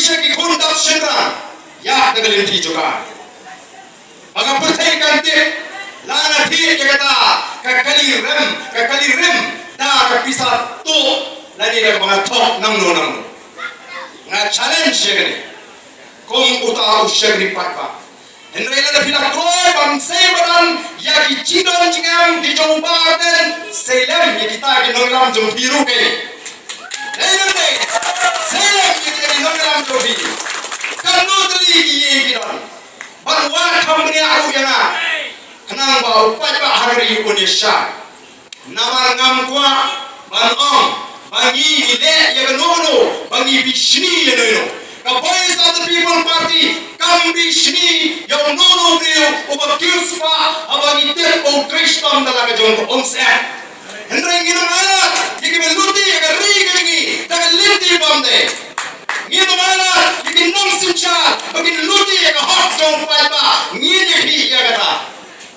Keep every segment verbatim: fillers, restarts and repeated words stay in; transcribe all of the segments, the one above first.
sha ki khun dap shynrang ïa da ka lynti jong ka. Ba ka pyrthei kan tip, la nga thied ïa kata ka kali rem, ka kali rem da ka pisa tuh lane da ba nga thok nangno nangno. Nga challenge ïa kane kum uta u shakri paidbah. Hynrei lada phi la kloi ban sei madan ïa ki jingdon jingem ki jong u Bah Ardent, sei lem ïa kita ki nongïalam jong phi ruh keiñ. Dei ne em dei? Sei lem ïa kita ki nongïalam jong phi. Katno tylli ki ïing ki don. Ban wad kham bniah ruh ïa nga. Khnang ba u paidbah ha ka ri un ïa shai. Namar ngam kwah ban ong ba ngi ngi leh ïa kano kano, ba ngi bishni ïa no ïa no. Ka Voice of the People Party kam bishni ïa uno uno u briew uba kiew spah haba ngi tip ba u trei shitom da la ka jong ka umsyep. Hynrei ngin ym ailad ïa kiba lute ïa ka ri ka jong ngi da ka lynti bymdei. Ngin ym ailad ïa ki nongsynshar ba kin lute ïa ka hok jong u paidbah. Ngin ïa khih ïa kata.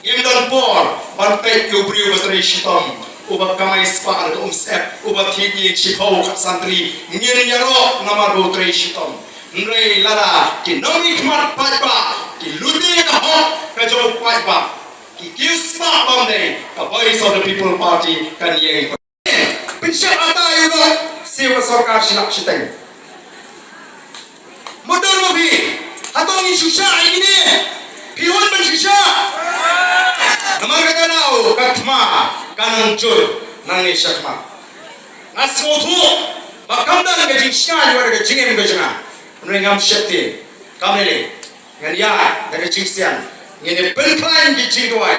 Ngim don por ban peit ïa u briew uba trei shitom, uba kamai spah da ka umsyep, uba thied ïing shiphew ka santri. Ngin ïaroh namar ba u trei shitom. Hynrei lada ki nongmihkhmat paidbah ki lute ïa ka hok ka jong u paidbah, ki kiew spah bymdei, ka Voice of the People Party kan ïeng. Pynshah ata ïa u lok siew ka sorkar shi lak shiteng. Mutdur ma phi, hato ngin shu shah ïa kine? Phi wan ban shu shah? Namar kata, na u ka thma ka nang jur nangne sha thma. Nga sngewthuh ba kam don ka jingshngaiñ wat ka jingim ka jong nga. Hynrei ngam sheptieng. Kam lei lei, ngan ïaid da ka jingsian. Ngin ïa pynkhlaiñ ki jingduwai.